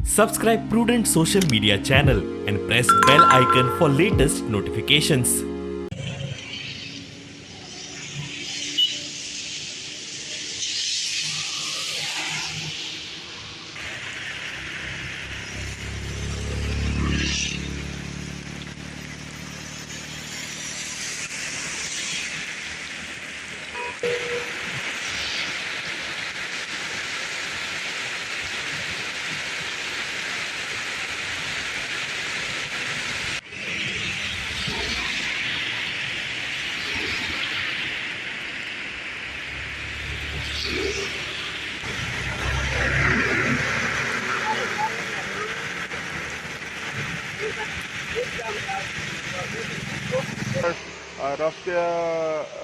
Subscribe Prudent social media channel and press bell icon for latest notifications.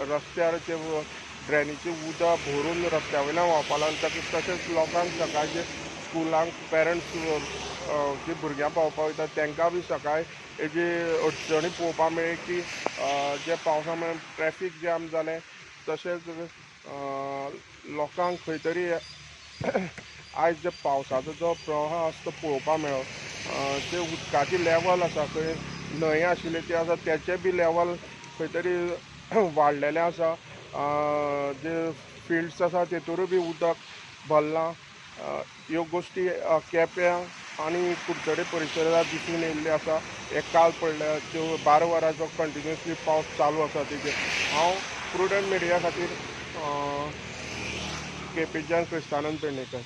रस्त्यार ते ड्रेनीचें उदक भरून रस्त्या वयल्यान व्हांवपाक लागता. तशेंच लोकांक सकाळचे स्कुलांक पेरंट्स जी भुरग्यां पावोवपाक वयता तांकां बी सकाळी हेजी अडचणी पळोवपाक मेळ्ळी की जे पावसा मुळे ट्रॅफीक जॅम जालें. तशेंच लोकांक खंय तरी आयज जे पावसाचो जो प्रवाह आसा तो पळोवपाक मेळ्ळो. जे उदकाची लेवल आसा खंय न्हंय आशिल्ली ती आसा तेचें बी लेवल खंय तरी वाडलेलें आसा. जे फिल्ड्स आसा तेतूरूय बी उदक भरलां. ह्यो गोश्टी केप्यां आनी कुडचडे परिसरांत दिसून येयल्ल्यो आसा. एक काल पडल्या त्यो 12 वरांचो कंटिन्युअसली पावस चालू आसा तेजेर. हांव प्रुडंट मिडिया खातीर केपेंच्यान क्रिस्तानंद पेडणेकर.